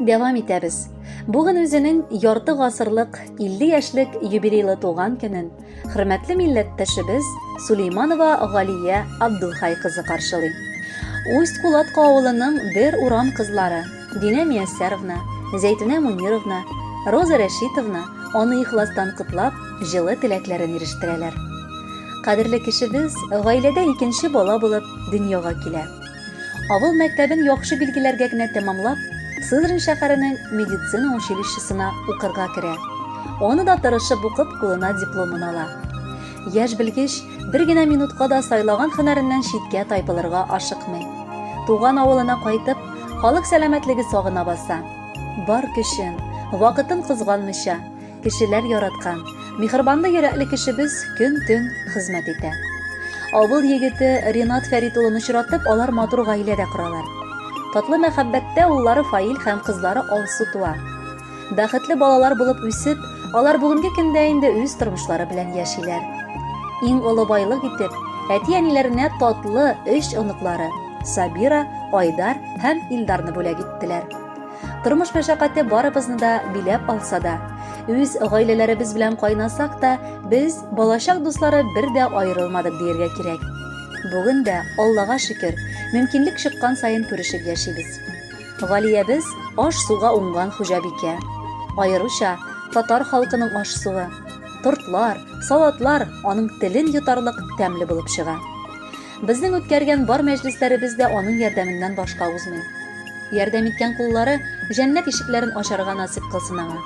Дәвам итәбез. Бүген үзенең ярты гасырлык 50 яшьлек юбилейлы туган көнен хөрмәтле милләттәшебез Сулейманова Галия Абдулхай кызы каршылый. Усть-Кулатка авылының бер урам кызлары Динә Мияссәровна, Зәйтүнә Мунировна, Роза Рәшитовна аны ихластан котлап, җылы теләкләрен ирештерәләр. Кадерле кешебез гаиләдә икенче бала булып дөньяга килә. Авыл мәктәбен яхшы билгеләргә генә тәмамлап, Сызрань шәһәренең медицина училищесына укырга керә. Аны да тырышып укып, кулына дипломын ала. Яшь белгеч бер генә минутка да сайлаган һөнәреннән читкә тайпылырга ашыкмый. Туган авылына кайтып, халык сәламәтлеге сагына баса. Бар көчен, вакытын кызганмыйча, Кешеләр яраткан, миһербанлы йөрәкле кешебез көн-төн хезмәт итә. Авыл егете Ренат Фәрит улын очратып, алар матур гаилә дә коралар. Татлы мәхәббәттә уллары Фаил һәм кызлары Алсу туа. Бәхетле балалар булып үсеп, алар бүгенге көндә инде үз тормышлары белән яшиләр. Иң олы байлык итеп, әти-әниләренә татлы өч оныклары Сабира, Айдар һәм Илдарны бүләк иттеләр. Тормыш мәшәкате барыбызны да биләп алса да, үз гаиләләребез белән кайнасак та, без балачак дуслары бер дә аерылмадык диергә кирәк. Бүген дә, Аллага шөкер, мөмкинлек чыккан саен күрешеп яшибез. Галиябез аш-суга уңган хуҗабикә. Аеруча татар халкының аш-суы. Тортлар, салатлар аның телен йотарлык тәмле булып чыга. Безнең үткәргән бар мәҗлесләребез дә аның ярдәменнән башка узмый. Ярдәм иткән куллары җәннәт ишекләрен ачарга насыйп кылсын аңа.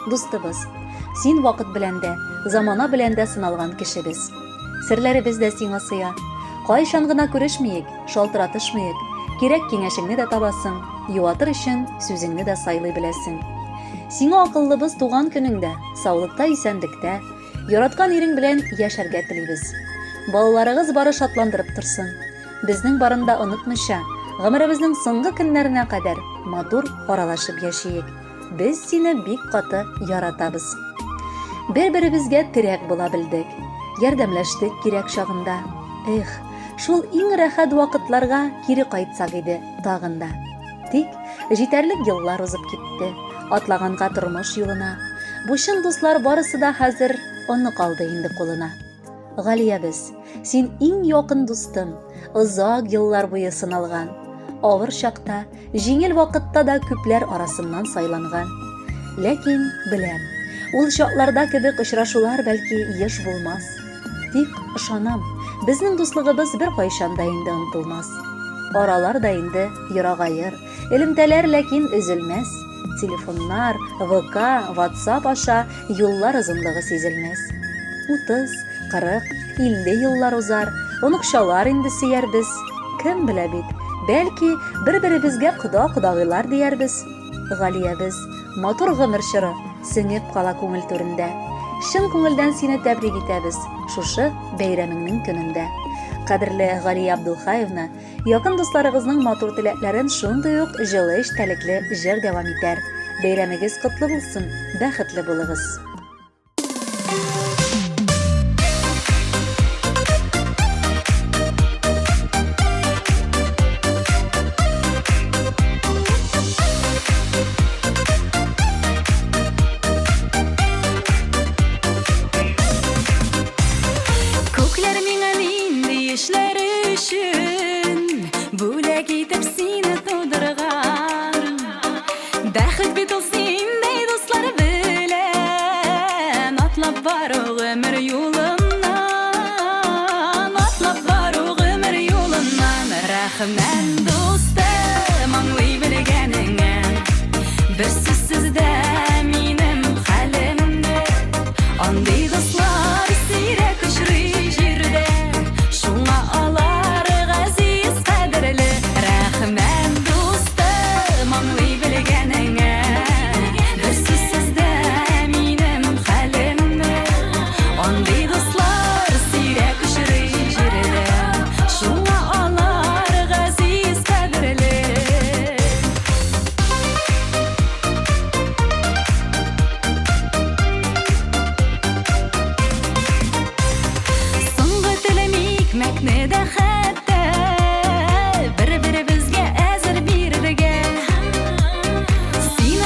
Дустыбыз, син вакыт белән дә, замана белән дә сыналган кешебез. Серләребез дә сиңа сыя. Кайчан гына күрешмиек, шалтыратышмыек, кирәк киңәшеңне дә табасың, юатыр өчен сүзеңне дә сайлый беләсең. Сиңа акыллыбыз туган көнеңдә, саулыкта-исәнлектә, Яраткан ирең белән яшәргә телибез. Балаларыгыз бары шатландырып торсын. Безнең барын да онытмыйча, гомеребезнең соңгы көннәренә кадәр матур аралашып яшиек. Без сине бик каты яратабыз. Бер-беребезгә терәк була белдек. Ярдәмләштек кирәк чагында. Эх, шул иң рәхәт вакытларга кире кайтсак иде тагын да. Тик җитәрлек еллар узып китте. Атлаганга тормыш юлына. Бу чын дуслар барысы да хәзер оны калды инде кулына. Галиябез, син иң якын дустым, озак еллар буе сыналган. Авыр чакта, җиңел вакытта да күпләр арасыннан сайланган. Ләкин беләм, ул чакларда кебек очрашулар бәлки еш булмас. Тик ышанам, безнең дуслыгыбыз беркайчан да инде онытылмас. Аралар да инде ерагаер, элемтәләр ләкин өзелмәс. Телефоннар, ВК, WhatsApp аша юллар озынлыгы сизелмәс. 30, 40, 50 еллар узар, оныкчалар инде сөярбез. Кем белә бит, бәлки, бер-беребезгә кода-кодагыйлар диярбез. Галиябез, матур гомер чоры сеңеп кала күңел түрендә. Чын күңелдән сине тәбрик итәбез шушы бәйрәмеңнең көнендә. Кадерле Галия Абдулхаевна, якын дусларыгызның матур теләкләрен шундый ук җылы эчтәлекле җыр дәвам итәр. Бәйрәмегез котлы булсын, бәхетле булыгыз! Күкләр миңа нинди эшләр өчен Бүләк итеп сине тудырган Бәхет бит ул синдәй дуслар белән Атлап бару гомер юлыннан, Атлап бару гомер юлыннан. Рәхмәт, дустым, аңлый белгәнеңә, Бер сүзсез дә минем хәлемне. Андый дуслар сирәк очрый җирдә, Шуңа алар газиз, кадерле. Рәхмәт, дустым, аңлый белгәнеңә, Бер сүзсез дә минем хәлемне. Андый дуслар сирәк очрый җирдә, Шуңа алар газиз, кадерле. Соңгы телем икмәкне дә хәтта бер-беребезгә әзер бирергә. Син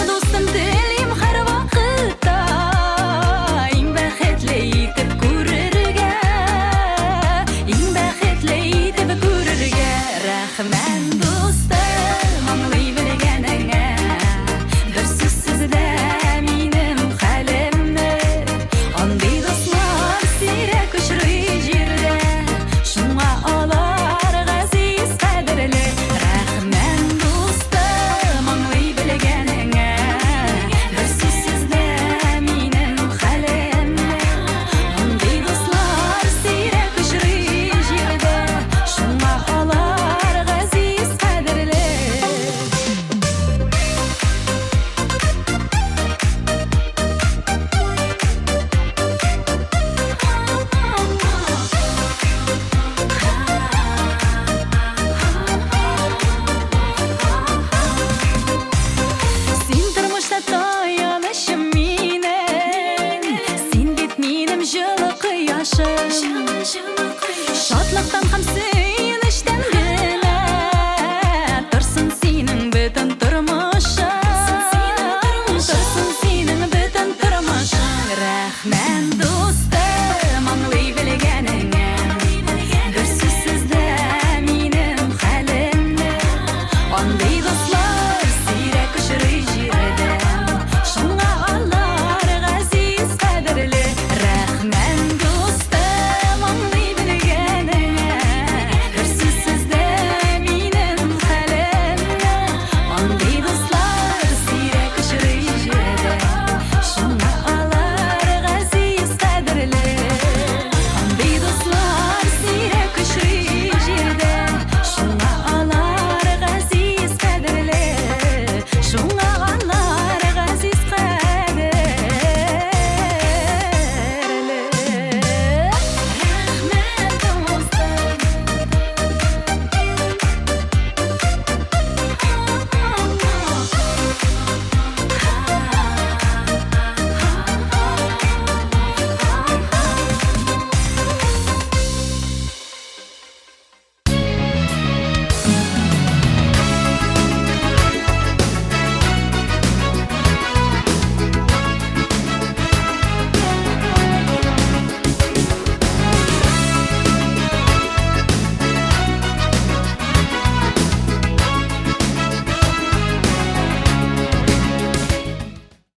Чын, чын.